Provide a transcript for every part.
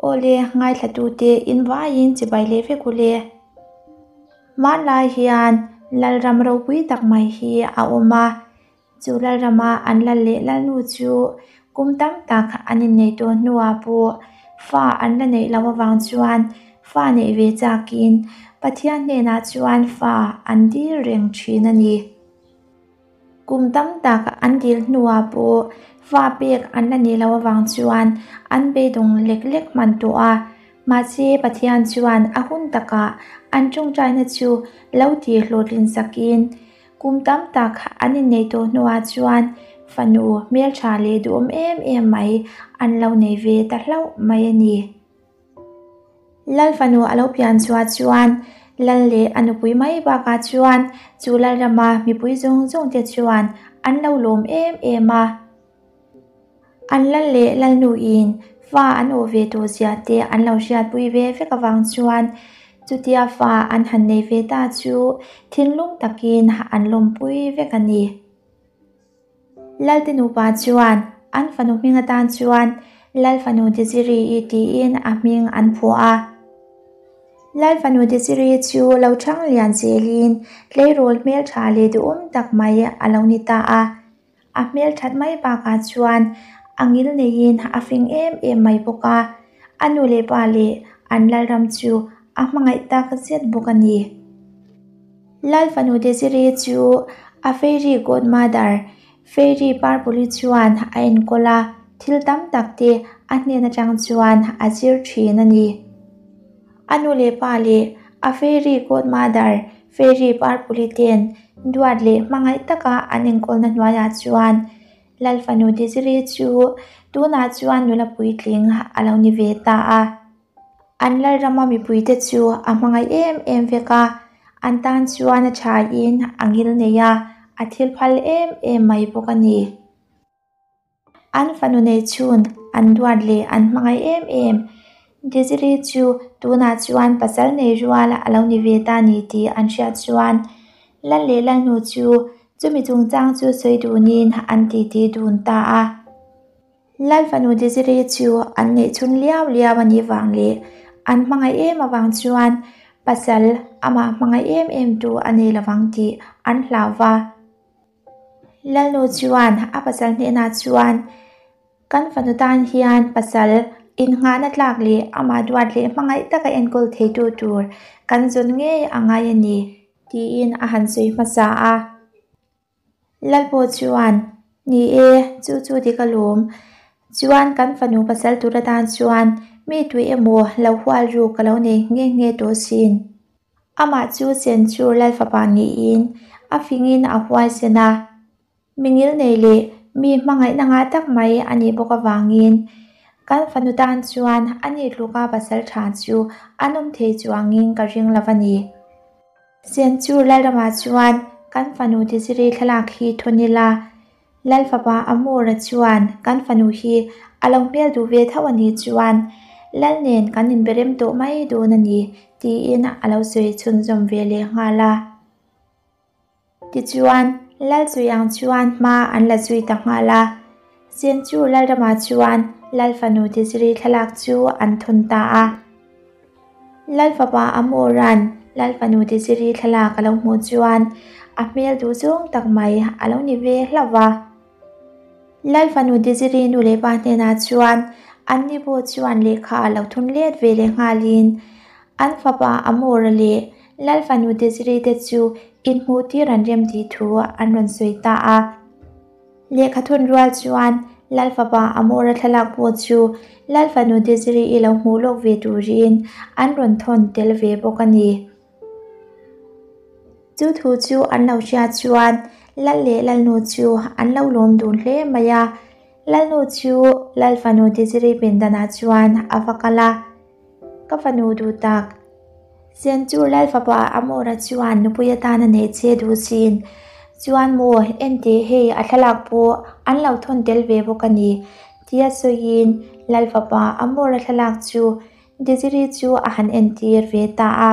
Awle, ngaithlatute in vaiin chibai leh vek u le. Hmanlai hian Lalram ropui tak mai hi a awm a, chu Lalrama an lal leh Lalnu chu kum tam tak an inneih tawh hnuah pawh fa an la neih loh avang chuan fa neih ve chakin Pathian hnenah chuan fa an dil reng thin a ni. Kum tam tak an dil hnuah pawh fa pek an la nih loh avang chuan an beidawng lek lek hman tawh a. Mahse, Pathian chuan a hun takah an tawngtaina chu lo tih hlawhtlin sakin kum tam tak an inneih tawh hnuah chuan fanu hmeltha leh duhawm em em mai an lo nei ve ta hlauh mai a ni. Lal fanu a lo pian chhuah chuan Lal leh a nupui mai bakah chuan chu Lalrama mipui zawng zawng te chuan an lo lawm em em a. An Lal leh Lalnuin fa an awh ve tawh zia te an lo hriatpui ve vek avang chuan chutia fa an han nei ve ta chu thinlung takin an lawmpui vek a ni. Lalte nupa chuan an fanu hming atan chuan Lal fanu Desiree-i tiin a hming an phuah a. Lal fanu Desiree chu lo chhang lian zelin tleirawl hmeltha leh duhawm tak mai a lo ni ta a. A hmelthat mai bakah chuan a ngil neiin a fing em em mai bawk a, a nu leh pa leh an Lalram chu a hmangaih tak zet bawk a ni. Lal fanu Desiree chu a fairy godmother, Fairy Parpuli chuan a enkawl a, thil tam tak te a hnen atang chuan a zir thin a ni. A nu leh pa leh a fairy godmother, Fairy Parpuli ten duat leh hmangaih taka an enkawlna hnuaiah chuan Lal fanu Desiree chu tunah chuan nula puitling a lo ni ve ta a. An Lalrama mipuite chu a hmangaih em em vek a, an tan chuan a thain a ngil nei a, a thil phal em em mai bawk a ni. An fanu nei chhun an duat leh an hmangaih em em Desiree chu tunah chuan pasal nei rual a lo ni ve ta ni tih an hriat chuan Lal leh Lalnu chu chumi chungchang chu sawi dunin an titi dun ta a. Lal fanu Desiree chu an neih chhun liau liau a nih vang leh an hmangaih em avang chuan pasal amah hmangaih em em tu a nei lovang tih an hlau va. Lalnu chuan a pasal hnenah chuan kan fanu tan hian pasal innghahna tlak leh amah duat leh hmangaih taka enkawl theitu tur kan zawn ngei a ngai a ni tiin a han sawi hmasa a. Lalpawh chuan, Ni e, chu chu dik alawm. Chuan kan fanu pasal tur atan chuan mi tui emaw lo hual ruk ka lo nei nghe nghe tawh sin. Amah chu Senchur Lalfapa niin a fingin a huaisen a. Mi ngilnei leh mi hmangaihna ngah tak mai a nih bawk avangin kan fanu tan chuan a nih tluka pasal tha chu an awm thei chuangin ka ring lo a ni. Senchur Lalramah chuan kan fanu Desiree thlalak hi thawn ila, Lal fapa Amora chuan kan fanu hi a lo hmel duh ve tho a nih chuan Lal nen kan inberem tawh mai dawn a ni tiin a lo sawi chhunzawm ve leh nghal a. Tichuan, Lal zui ang chuan hma an la zui ta nghal a. Senchur Lalramah chuan Lal fanu Desiree thlalak chu an thawn ta a. Lal fapa Amoran Lal fanu Desiree thlalak a lo hmuh chuan a hmel duh zawng tak mai a lo ni ve hlauh va. Lal fanu Desiree nu leh pa hnenah chuan an ni pawh chuan lehkha a lo thun let ve leh nghalin an fapa Amora leh Lal fanu Desiree te chu inhmuh tir an rem tih thu an rawn sawi ta a. Lehkha thun rual chuan Lal fapa Amora thlalak pawh chu Lal fanu Desiree i lo hmuh lawk ve turin an rawn thawn tel ve bawk a ni. Chu thu chu an lo hriat chuan Lal leh Lalnu chu an lo lawm dun hle mai a. Lalnu chu Lal fanu Desiree pindanah chuan a va kal a. Ka fanu duh tak. Senchur Lal fapa Amora chuan nupui atan a neih che duh chin chuan maw enteh hei a thlalak pawh an lo thawn tel ve bawk a ni tia sawiin Lal fapa Amora thlalak chu Desiree chu a han entir ve ta a.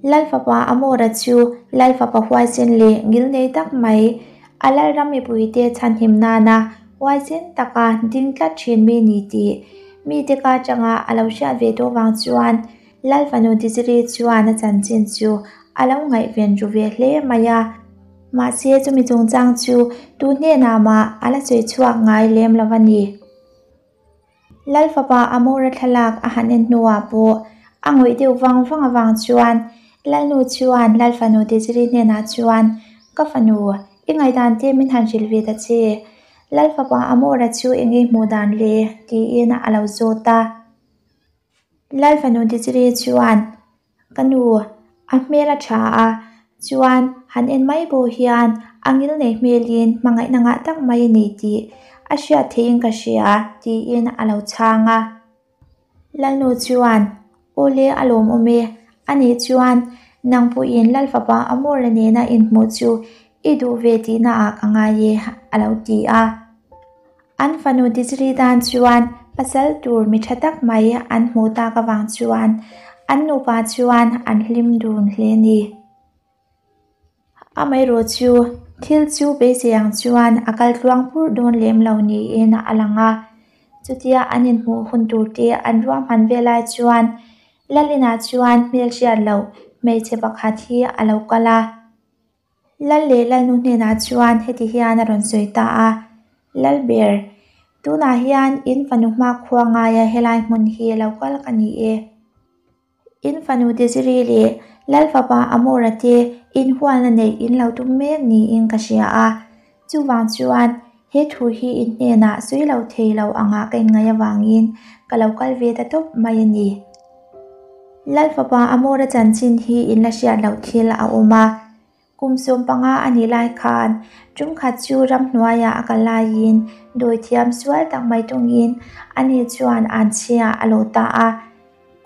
Lal fapa Amora chu Lal fapa huaisen leh ngilnei tak mai, a Lalram mipuite chhanhim nana huaisen taka ding tlat thin mi ni tih. Mite ka atanga a lo hriat ve tawh vang chuan Lal fanu Desiree chuan a chanchin chu a lo ngaihven ru ve hle mai a. Mahse chumi chungchang chu tu hnenah mah a la sawi chhuak ngai lem lo a ni. Lal fapa Amora thlalak a han en hnuah pawh a ngawih deuh vang vang avang chuan Lalnu chuan Lal fanu Desiree hnenah chuan, Ka fanu, i ngaihdan te min han hrilh ve ta che. Lal fapa Amora chu eng nge hmuh dan le? tiin a lo zawt a. Lal fanu Desiree chuan, Ka nu, a hmel a tha a, chuan han en mai pawh hian a ngil nei hmelin hmangaihna ngah tak mai a ni tih a hriat theihin ka hria, tiin a lo chhang a. Lalnu chuan, Aw le, a lawmawm e. Anih chuan, nang pawhin Lal fapa Amora nena inhmuh chu i duh ve tihna ah ka ngai e, a lo ti a. An fanu Desiree tan chuan pasal tur mi tha tak mai an hmuh tak avang chuan an nupa chuan an hlim dun hle a ni. Amaherawh chu thil chu beisei ang chuan a kal tluang pur dawn lem lo niin a lang a. Chutia an inhmuh hun tur te an ruahman vel lai chuan Lalinah chuan hmelhriat loh hmeichhe pakhat hi a lo kal a. Lal leh Lalnu hnenah chuan heti hian a rawn sawi ta a, Lalber, tunah hian in fanu hmakhua ngaia helai hmun hi lo kal ka ni e. In fanu Desiree leh Lal fapa Amora te inhualna neih in lo tum mek niin ka hria a, chuvang chuan he thu hi in hnenah sawi lo thei lo angah ka inngaih avangin ka lo kal ve ta tawp mai a ni. Lal fapa Amora chanchin hi in la hriat loh thil a awm a. Kum 15 a nih lai khan tumkhat chu ramhnuaiah a kal laiin dawithiam sual tak mai tawngin ani chuan anchhia a lo ta a.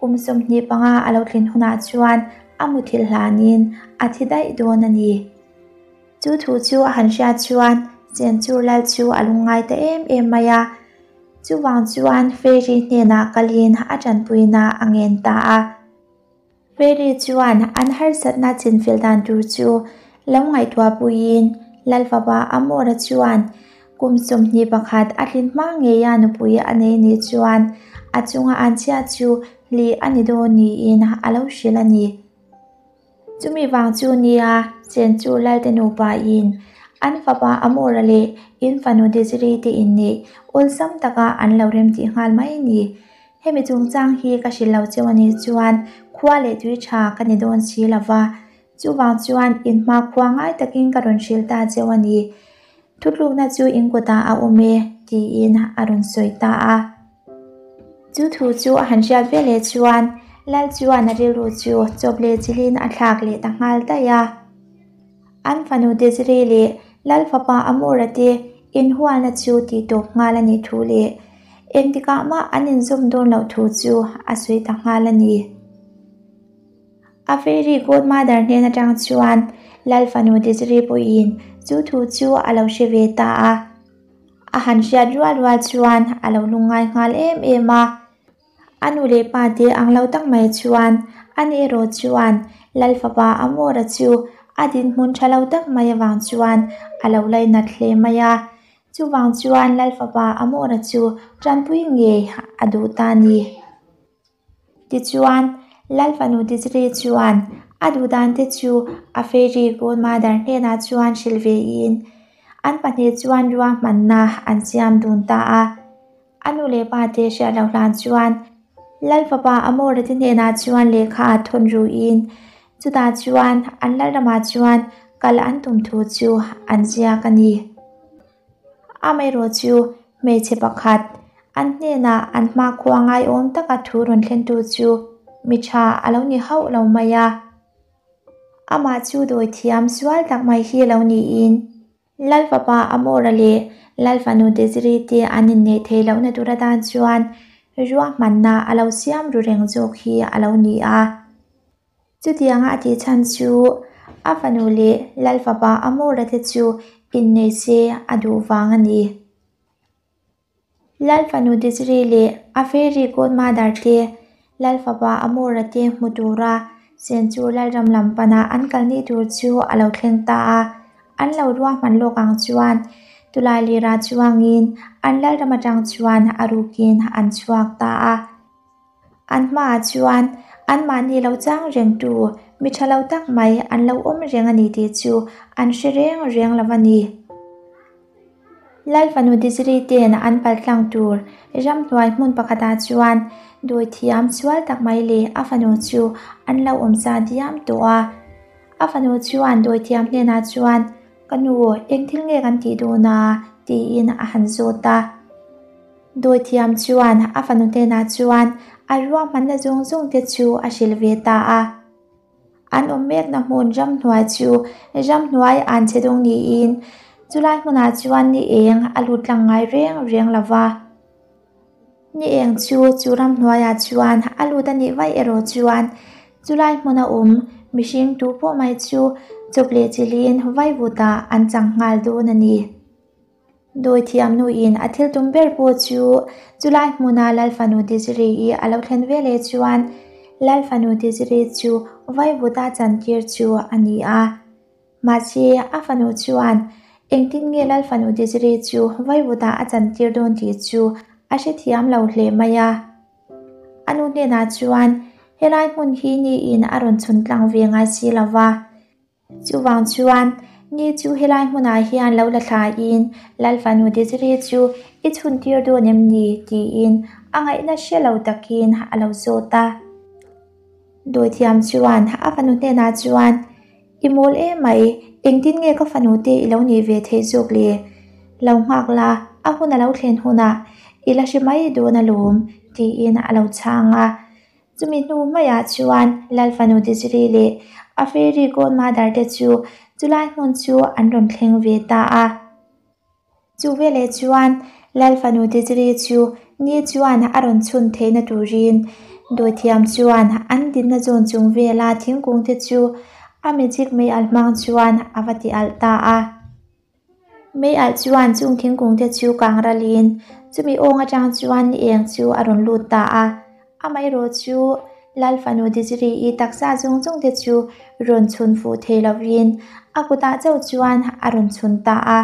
Kum 25 a lo tlin hunah chuan a muthilh hlanin a thi daih dawn a ni. Chu thu chu a han hriat chuan Chenchur lal chu a lungngai ta em em mai a. Chuvang chuan Fairy hnenah kalin a tanpuina a ngen ta a. Fairy chuan an harsatna chinfel dan tur chu lo ngaihtuah puiin Lal fapa Amora chuan kum 21 a tlin hma ngeia nupui a nei nih chuan a chunga an chhia chu hlih a ni dawn niin a lo hrilh a ni. Chumi vang chu nia Chenchu Lalte nupa in an fapa Amora leh in fanu Desiree te inneih awlsam taka an lo remtih nghal mai ni. Hemi chungchang hi ka hrilh lo cheu anih chuan khua leh tui tha ka ni dawn si lova, chuvang chuan in hma khua ngai takin ka rawn hrilh ta cheu a ni. Thutlukna chu in kutah a awm e, tiin a rawn sawi ta a. Chu thu chu a han hriat ve leh chuan Lal chuan a rilru chu chawp leh chilhin a thlak leh ta nghal daih a. An fanu Desiree leh Lal fapa Amora te inhualna chu tihtawp nghal a nih thu leh engtikah mah an inzawm dawn loh thu chu a sawi ta nghal a ni. A fairy godmother hnen atang chuan Lal fanu Desiree pawhin chu thu chu a lo hre ve ta a. A han hriat rual rual chuan a lo lungngai nghal em em a. A nu leh pa te ang lo tak mai chuan a ni erawh chuan Lal fapa Amora chu a dinhmun tha lo tak mai avang chuan a lo lainat hle mai a. Chuvang chuan Lal fapa Amora chu tanpui ngei a duh ta a ni. Tichuan, Lal fanu Desiree chuan a duh dan te chu a fairy godmother hnenah chuan hrilh vein an pahnih chuan ruahmanna an siam dun ta a. A nu leh pa te hriat loh hlan chuan Lal fapa Amora te hnenah chuan lehkha a thawn ruin chutah chuan an lalramah chuan kal an tum thu chu an ziak a ni. Amaherawh chu hmeichhe pakhat an hnenah an hmakhua ngaiawm taka thu rawn thlentu chu mi tha a lo ni hauh lo mai a. Amah chu dawithiam sual tak mai hi lo niin Lal fapa Amora leh Lal fanu Desiree te an inneih theih lohna tur atan chuan ruahmanna a lo siam ru reng zawk hi a lo ni a. Chutianga a tih chhan chu a fanu leh Lal fapa Amora te chu innei se a duh vang a ni. Lal fanu Desiree leh a fairy godmother te Lal fapa Amora te hmu tura Senchur Lalram lam pana an kalni tur chu a lo thleng ta a. An lo ruahman lawk ang chuan Tawlailir ah chuangin an lalram atang chuan a rukin an chhuak ta a. An hmaah chuan anmahni lo chang rengtu mi tha lo tak mai an lo awm reng a ni tih chu an hre reng reng lo a ni. Lalfanu Desiree ten an paltlang tur ramhnuai hmun pakhatah chuan dawithiam sual tak mai leh a fanu chu an lo awm sa diam tawh a. A fanu chuan dawithiam hnenah chuan, Ka nu, eng thil nge kan tih dawn a? tiin a han zawt a. Dawithiam chuan a fanu hnenah chuan a ruahmanna zawng zawng te chu a hrilh ve ta a. An awm mekna hmun ramhnuai chu ramhnuai an chhe dawng niin chulai hmunah chuan ni eng a lut tlang ngai reng reng lo va. Ni eng chu chu ramhnuaiah chuan a lut a nih vaih erawh chuan chulai hmuna awm mihring tu pawh mai chu chawp leh chilhin vaivutah an chang nghal dawn a ni. Dawithiam nuin a thil tum ber pawh chu chulai hmuna Lalfanu Desiree-i a lo thlen ve leh chuan Lalfanu Desiree chu vaivuta chantir chu a ni a. Mahse, a fanu chuan engtin nge Lalfanu Desiree chu vaivuta a chantir dawn tih chu a hrethiam lo hle mai a. A nu hnenah chuan helai hmun hi niin a rawn chhun tlang ve ngai si lo va. Chuvang chuan, ni chu helai hmunah hian lo la thlaiin Lalfanu Desiree chu i chhuntir dawn em ni? tiin a ngaihna hre lo takin a lo zawt a. Dawithiam chuan a fanu hnenah chuan, I mawl em mai, engtin nge ka fanu te i lo nih ve theih zawk le? Lo nghak la, a hun a lo thlen hunah i la hre mai dawn alawm, tiin a lo chhang a. Chumi hnu hmaiah chuan Lalfanu Desiree leh a fairy godmother te chu chulai hmun chu an rawn thleng ve ta a. Chu veleh chuan Lalfanu Desiree chu ni chuan a rawn chhun theihna turin dawithiam chuan an dinna zawn chung vela thingkung te chu a magic mei alh hmang chuan a va ti alh ta a. Mei alh chuan chung thingkung te chu kang ralin chumi awng atang chuan ni eng chu a rawn lut ta a. Amaherawh chu Lal fanu Desiree-i taksa zawng zawng te chu rawn chhun fuh thei lovin a kutah chauh chuan a rawn chhun ta a.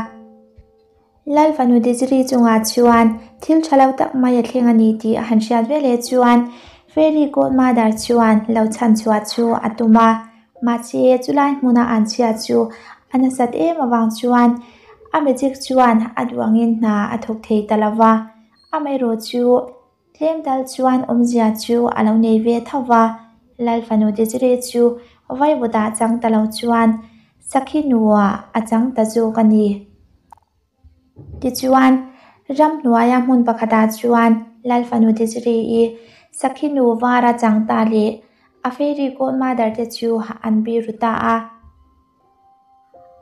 Lal fanu Desiree chungah chuan thil tha lo tak mai a thleng a ni tih a han hriat veleh chuan Fairy Godmother chuan lo chhanchhuah chu a tum a. Mahse, chulai hmuna an chhia chu a nasat em avang chuan a magic chuan a duh angin hna a thawk thei ta lo va, amaherawh chu tlem tal chuan awmzia chu a lo nei ve tho va. Lal fanu Desiree chu vaivutah chang ta lo chuan sakhi nuah a chang ta zawk a ni. Tichuan, ramhnuaia hmun pakhatah chuan Lal fanu Desiree-i sakhi nu vara chang ta leh a fairy godmother te chu an biru ta a.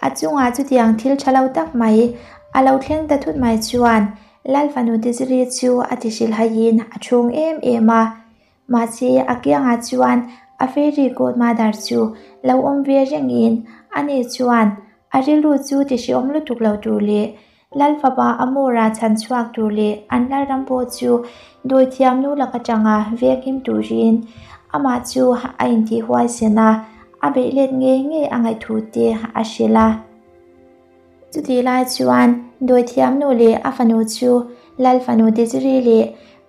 A chungah chutiang thil tha lo tak mai a lo thleng ta thut mai chuan Lal fanu Desiree chu a ti hrilhaiin a chhung em em a. Mahse, a kiangah chuan a fairy godmother chu lo awm ve rengin ani chuan A rilru chu tihriawm lutuk lo tur leh Lal fapa Amora chhan chhuak tur leh an lalram pawh chu dawithiam nu lak atanga venghim turin amah chu a intih huaisen a, a beih let ngei ngei a ngaihthu te a hrilh a. Chutih lai chuan dawithiam nu leh a fanu chu Lal fanu Desiree leh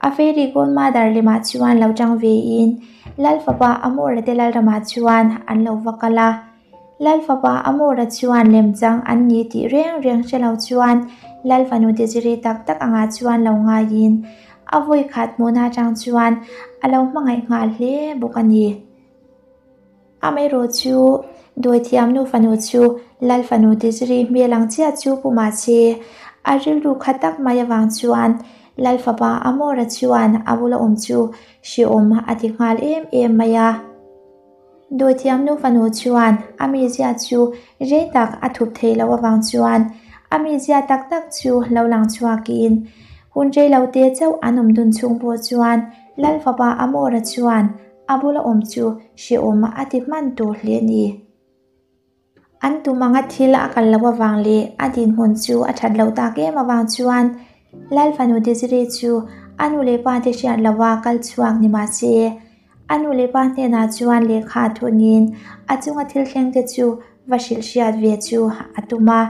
a fairy godmother lemah chuan lo tang vein Lal fapa Amora te lalramah chuan an lo va kal a. Lal fapa Amora chuan lemchang an ni tih reng reng hre lo chuan Lal fanu Desiree tak tak angah chuan lo ngaiin a vawi khat hmuhna atang chuan a lo hmangaih nghal hle bawk a ni. Amaherawh chu Dawithiam nu fanu chu Lal fanu Desiree hmel ang chiah chu pu mahse a rilru kha tak mai avang chuan Lal fapa Amora chuan a bula awm chu hrehawm a ti nghal em em mai a. Dawithiam nu fanu chuan a mizia chu rei tak a thup thei loh avang chuan a mizia tak tak chu lo lang chhuakin hun rei lo te chauh an awm dun chhung pawh chuan Lal fapa Amora chuan a bula awm chu hrehawm a ti hman tur hle a ni. An tum anga thil a kal loh avang leh a dinhmun chu a that loh tak em avang chuan Lal fanu Desiree chu a nu leh pa te hriat loha kal chhuak ni mah se, a nu leh pa hnenah chuan lehkha thunin a chunga thil thleng te chu va hrilh hriat ve chu a tum a.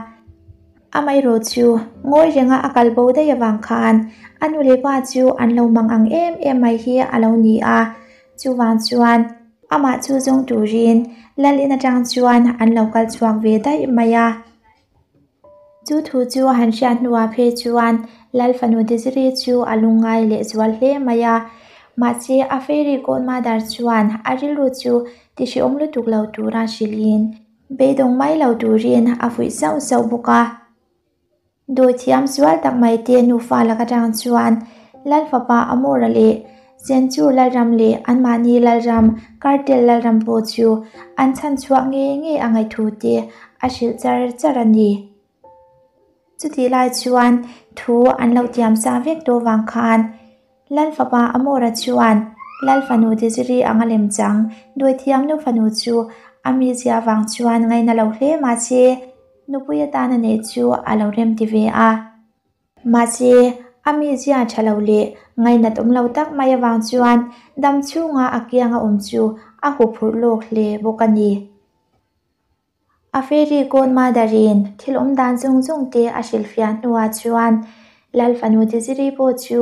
Amaherawh chu ngawi renga a kal bo daih avang khan a nu leh pa chu an lo mang ang em em mai hi a lo ni a, chuvang chuan amah chu zawng turin lal in atang chuan an lo kal chhuak ve daih mai a. Chu thu chu a han hriat hnuah phei chuan Lal fanu Desiree chu a lungngai leh zual hle mai a, mahse a fairy godmother chuan a rilru chu tihriawm lutuk lo tura hrilhin beidawng mai lo turin a fuih sauh sauh bawk a. Dawithiam sual tak mai te nufa lak atang chuan Lal fapa Amora leh Senchur Lalram leh anmahni Lalram Kartel Lalram pawh chu an chhanchhuah ngei ngei a ngaihthu te a hrilh char char a ni. Chutih lai chuan thu an lo tiam sa vek tawh vang khan Lal fapa Amora chuan Lal fanu Desiree anga lem chang Dawithiam nu fanu chu a mizia vang chuan ngaina lo hle mahse nupui atana neih chu a lo rem ti ve a. Mahse, a mizia tha lo leh ngainat awm lo tak mai avang chuan dam chhunga a kianga awm chu a huphurh lawk hle bawk a ni. A fairy godmother-in thil awm dan zawng zawng te a hrilhfiah hnuah chuan Lal fanu Desiree pawh chu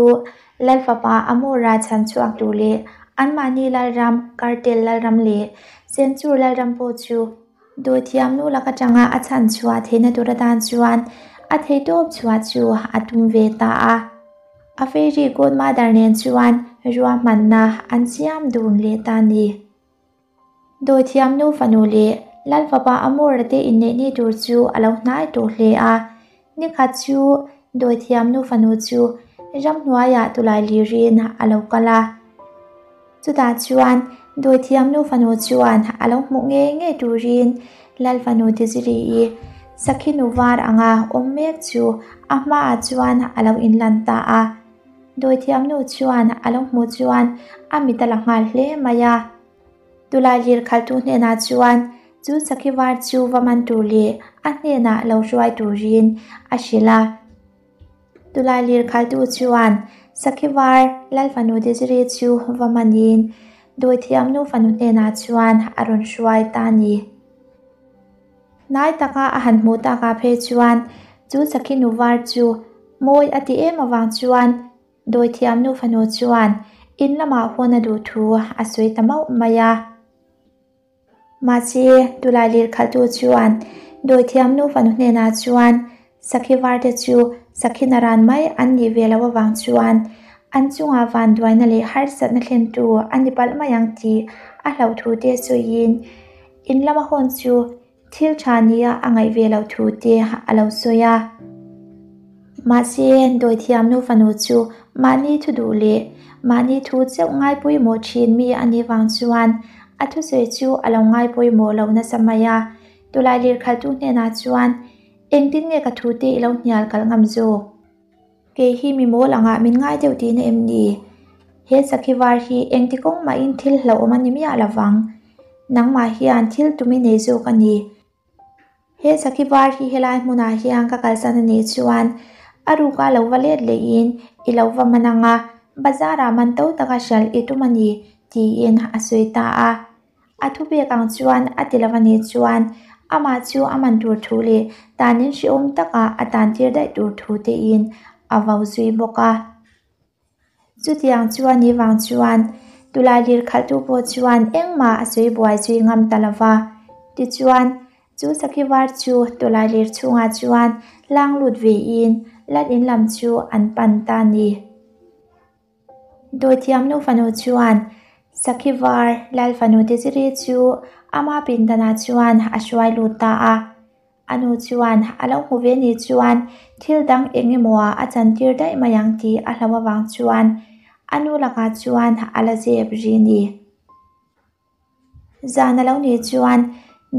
Lal fapa Amora chhan chhuak tur leh anmahni Lalram, Kartel Lalram leh Senchur Lalram pawh chu Dawithiam nu lak atanga a chhan chhuah theihna tur atan chuan a theihtawp chhuah chu a tum ve ta a. A fairy godmother nen chuan ruahmanna an siam dun leh ta a ni. Dawithiam nu fanu leh Lal fapa Amora te inneih ni tur chu a lo hnai tawh hle a. Nikhat chu Dawithiam nu fanu chu ramhnuaiah tulai lirin a lo kal a. Chutah chuan Dawithiam nu fanu chuan a lo hmuh ngei ngei turin Lal fanu Desiree-i sakhi nu var anga awm mek chu a hmaah chuan a lo inlan ta a. Dawithiamnu chuan a lo hmuh chuan a mit a la nghal hle mai a. Tulai lir khaltu hnenah chuan chu sakhi var chu va man tur leh a hnenah lo hruai turin a hrilh a. Tulai lir khaltu chuan sakhi var Lal fanu Desiree chu va manin Dawithiamnu fanu hnenah chuan a rawn hruai ta a ni. Hnai taka a han hmuh takah phei chuan chu sakhi nu var chu mawi a ti em avang chuan Dawithiam nu fanu chuan in lamah hawn a duh thu a sawi ta mauh mai a. Mahse, tulai lir khalhtu chuan Dawithiam nu fanu hnenah chuan sakhi var te chu sakhi naran mai an nih ve loh avang chuan an chungah vanduaina leh harsatna thlentu a ni palh mai ang tih a hlauh thu te sawiin In lama hawn chu thil tha nia a ngaih ve loh thu te a lo sawi a. Mahse, Dawithiam nu fanu chu mahni thu duh leh mahni thu chauh ngai pawimawh thin mi a nih vang chuan a thusawi chu a lo ngai pawimawh lo nasa mai a. Tulai lirkhaltu hnenah chuan, Engtin nge ka thu te i lo hnial kalh ngam zawk? Kei hi mi mawl angah min ngai deuh tihna em ni? He sakhi var hi engti kawng mahin thil hlauhawm a ni miah lo vang. Nangmah hian thil tum i nei zawk a ni. He sakhi var hi helai hmunah hian ka kalsan a nih chuan a ruka lo va let lehin i lo va man ang a, bazarah man to taka hralh i tum a ni, tiin a sawi ta a. A thupek ang chuan a ti lo a nih chuan amah chu a man tur thu leh tanin hrehawm takah a tan tir daih tur thu tein a vo zui bawk a. Chutiang chuan ni vang chuan tulai lir khalhtu pawh chuan engmah a sawi buai zui ngam ta lo va. Tichuan, chu sakhi var chu tulai lir chhungah chuan hlang lut vein lal in lam chu an pan ta a ni. Dawithiam nu fanu chuan Sakhi var Lal fanu Desiree chu ama pindanah chuan a hruai lut ta a. A nu chuan a lo hmu ve ni chuan thil dang eng emaw ah a chantir daih mai ang tih a hlauh avang chuan a nu lakah chuan a la zep ri ni. Zan a lo nih chuan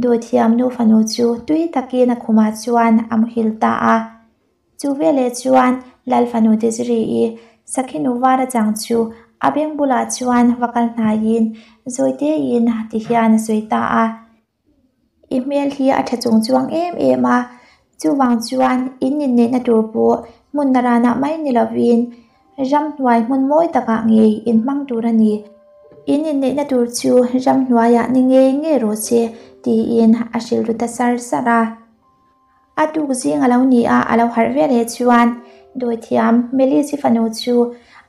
Dawithiam nu fanu chu tui takin a khumah chuan a muhil ta a. Chu veleh chuan Lal fanu Desiree-i sakhi nu var a chang chu a beng bulah chuan va kal hnaiin zawitein ti hian a sawi ta a. I hmel hi a tha chung chuang em em a, chuvang chuan in inneihna tur pawh hmun naranah mai ni lovin ramhnuai hmun mawi takah ngei in hmang tur a ni. In inneihna tur chu ramhnuaiah ni ngei ngei rawh se tiin a hrilh ru ta sar sar a. A tuk zing a lo ni a, a lo harh veleh chuan dawithiam Melisi fanu chu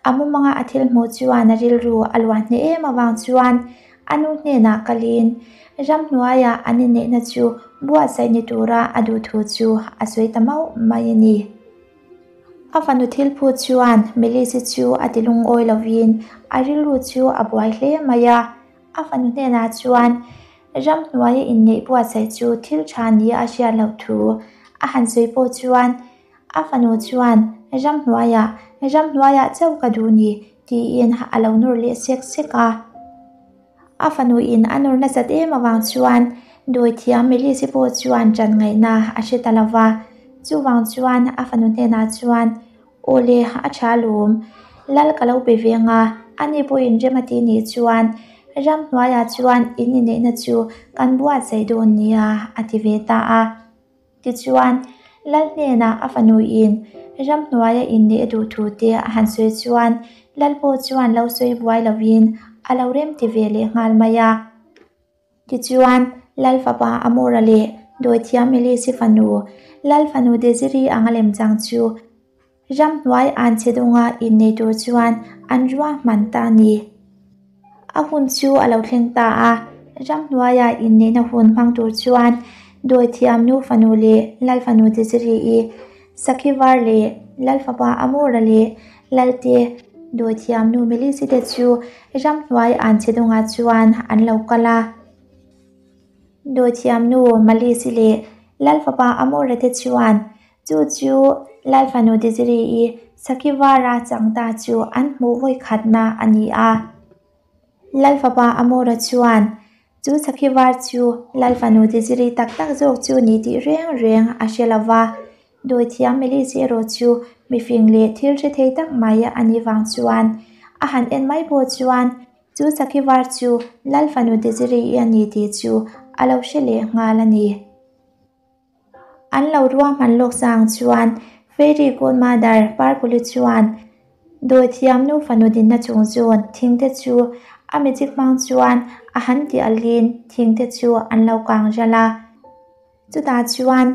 a mumanga a thil hmuh chuan a rilru a luah hneh em avang chuan a nu hnenah kalin ramhnuaiah an inneihna chu buatsaih ni tura a duh thu chu a sawi ta mauh mai a ni. A fanu thil phut chuan Melisi chu a ti lungawi lovin a rilru chu a buai hle mai a. A fanu hnenah chuan ramhnuaia inneih buatsaih chu thil tha nia a hriat loh thu a han sawi pawh chuan a fanu chuan ramhnuaiah ramhnuaiah chauh ka duh ni tiin a lo nawr leh sek sek a. A fanu in a nawr nasat em avang chuan dawithiam Melise pawh chuan ṭan ngaihna a hre ta lova, chuvang chuan a fanu hnenah chuan Aw le, a ṭha alawm. Lal ka lo pe ve anga, ani pawhin rem a tih nih chuan ramhnuaiah chuan in inneihna chu kan buatsaih dawn nia a ti ve ta a. Tichuan, Lal hnenah a fanuin ramhnuaia inneih a duh thu te a han sawi chuan Lal pawh chuan lo sawi buai lovin a lo rem ti ve leh nghal mai a. Tichuan, Lal fapa Amora leh Dawithiam Melisi fanu, Lal fanu Desiree anga lemchang chu Ramhnuai an che dawnga innei tur chuan an ruahman ta a ni. A hun chu a lo thleng ta a, ramhnuaia inneihna hun hmang tur chuan Dawithiam nu fanu leh Lal fanu Desiree-i, Sakhi var leh Lal fapa Amora leh Lalte Dawithiam nu Melisi te chu ramhnuai an che dawngah chuan an lo kal a. Dawithiam nu Malisi leh Lal fapa Amora te chuan Chu chu Lal fanu Desiree-i Sakhi-vara chang ta chu an hmuh vawi khatna a ni a. Lal fapa Amora chuan chu Sakhi-var chu Lal fanu Desiree tak tak zawk chu ni tih reng reng a hre lo va. Dawithiam Melisi erawh chu mifing leh thil hre thei tak mai a nih vang chuan a han en mai pawh chuan chu Sakhi-var chu Lal fanu Desiree-i a ni tih chu a lo hre leh nghal a ni. An lo ruahman lawk sang chuan Fairy Godmother Parpuli chuan dawithiam nu fanu dinna chung zawn thingte chu a magic hmang chuan a han ti alin thingte chu an lo kang ral a. Chutah chuan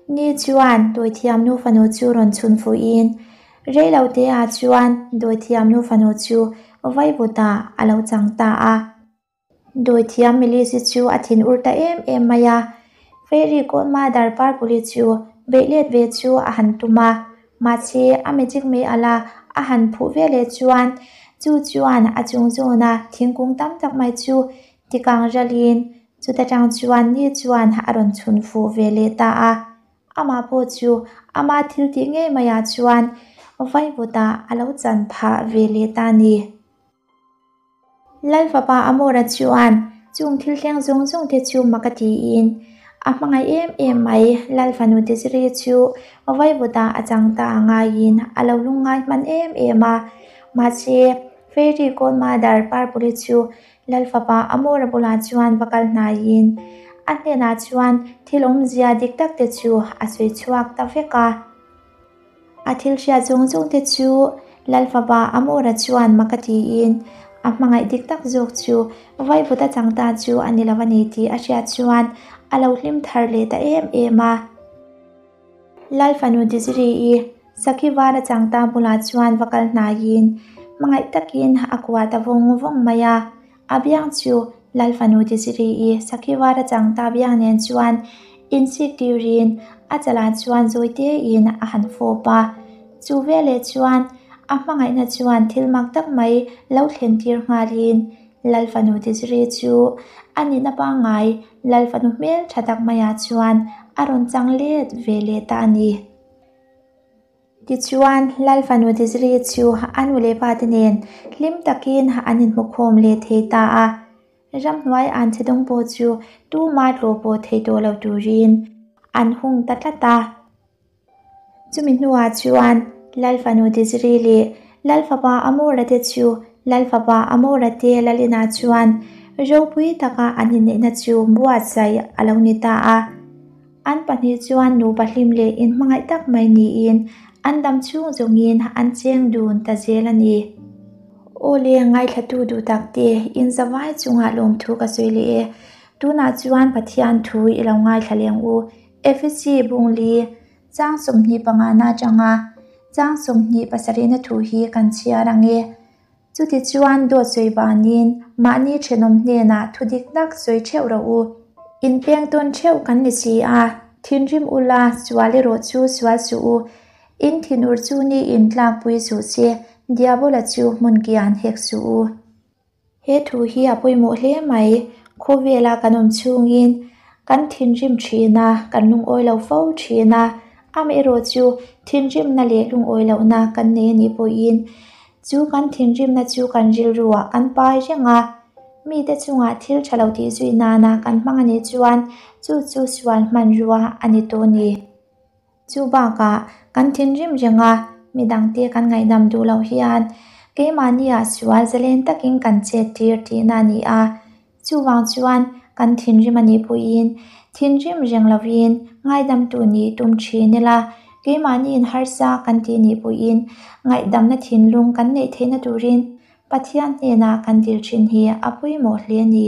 ni chuan dawithiam nu fanu chu rawn chhun fuhin reiloteah chuan dawithiam nu fanu chu vaivutah a lo chang ta a. Dawithiam Melisi chu a thin ur ta em em mai a, Fairy Godmother Parpuli chu beih let ve chu a han tum a, mahse a magic mei ala a han phuh ve leh chuan chu chuan a chung zawna thingkung tam tak mai chu tikang ralin chuta tang chuan ni chuan a rawn chhun fuh ve leh ta a, amah pawh chu ama thil tih ngei maiah chuan vaivutah a lo chan phah ve leh ta a ni. Lal fapa Amora chuan chung thil thleng zawng zawng te chu mak a tiin a hmangaih em em mai. Lal fanu Desiree chu vaivutah a chang ta a ngaiin a lo lungngai hman em em a. Mahse, Fairy Godmother Parpuli chu Lal fapa Amora bulah chuan va kal hnaiin a hnenah chuan thil awmzia dik tak te chu a sawi chhuak ta vek a. A thil hriat zawng zawng te chu Lal fapa Amora chuan mak a tiin a hmangaih dik tak zawk chu vaivut a chang ta chu a ni lo a ni tih a hriat chuan a lo hlim thar leh ta em em a. Lal fanu Desiree-i Sakhi var a chang ta bulah chuan va kal hnaiin hmangaih takin a kuah ta vawng vawng mai a. A biang chu Lal fanu Desiree-i Sakhi var a chang ta biang nen chuan insik tirin a chalah chuan zawi tein a han fawp a. Chu veleh chuan a hmangaihna chuan thil mak tak mai lo thlen tir nghalin Lal fanu Desiree chu a nihna pangngai Lal fanu hmel tha tak maiah chuan a rawn chang let ve leh ta a ni. Tichuan, Lal fanu Desiree chu a nu leh pa te nen hlim takin an inhmukhawm leh thei ta a. Ramhnuai an che dawng pawh chu tuma tlawh pawh thei tawh lo turin an hung ta tlat a. Chumi hnuah chuan Lal fanu Desiree leh Lal fapa Amora te chu Lal fapa Amora te Lal inah chuan ropui taka an inneihna chu buatsaih a lo ni ta a. An pahnih chuan nupa hlim leh inhmangaih tak mai niin an dam chhung zawngin an cheng dun ta zel a ni. Aw le, ngaithlatu duh tak te, in zavai chungah lawmthu ka sawi leh e. Tunah chuan Pathian thu i lo ngaithla leng u. Efesi bung li chang 25 na atanga chang 27 na thu hi kan chhiar ang e. Chutichuan dawt sawi banin mahni thenawm hnenah thu dik tak sawi theuh rawh u. Inpeng tawn theuh kan ni si a, thinrim ula sual erawh chu sual suh u. In thinur chu ni in tlakpui suh se, Diabola chu hmun kian hek suh u. He thu hi a pawimawh hle mai. Khawvela kan awm chhungin kan thinrim thin a, kan lungawi lo fo thin a. Amaherawhchu thinrimna leh lungawi lohna kan nei a nih pawhin chu kan thinrimna chu kan rilruah kan pai reng a. Mite chungah thil tha lo tih zui nana kan hmang a nih chuan chu chu sual hmanrua a ni tawh a ni. Chu bakah kan thinrim reng a, midangte kan ngaihdam duh loh hian keimahniah sual zalen takin kan chet tir tihna a ni a. Chuvang chuan kan thinrim a nih pawhin thinrim reng lovin ngaidamtu nih tum thin ila, keimahniin harsa kan tih nih pawhin ngaihdamna thinlung kan neih theihna turin Pathian hnenah kan dil thin hi a pawimawh hle a ni.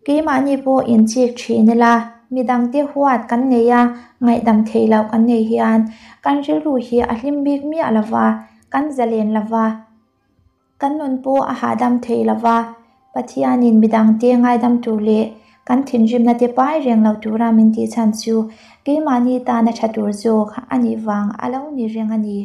Keimahni pawh inchik thin ila, midangte huat kan nei a, ngaihdam theih loh kan nei hian kan rilru hi a hlim bik miah lova, kan zalen lova, kan nun pawh a hahdam thei lova. Pathianin midangte ngaidam tur leh kan thinrimna te pai reng lo tura min tih chhan chu keimahni tana tha tur zawk a nih vang a lo ni reng a ni.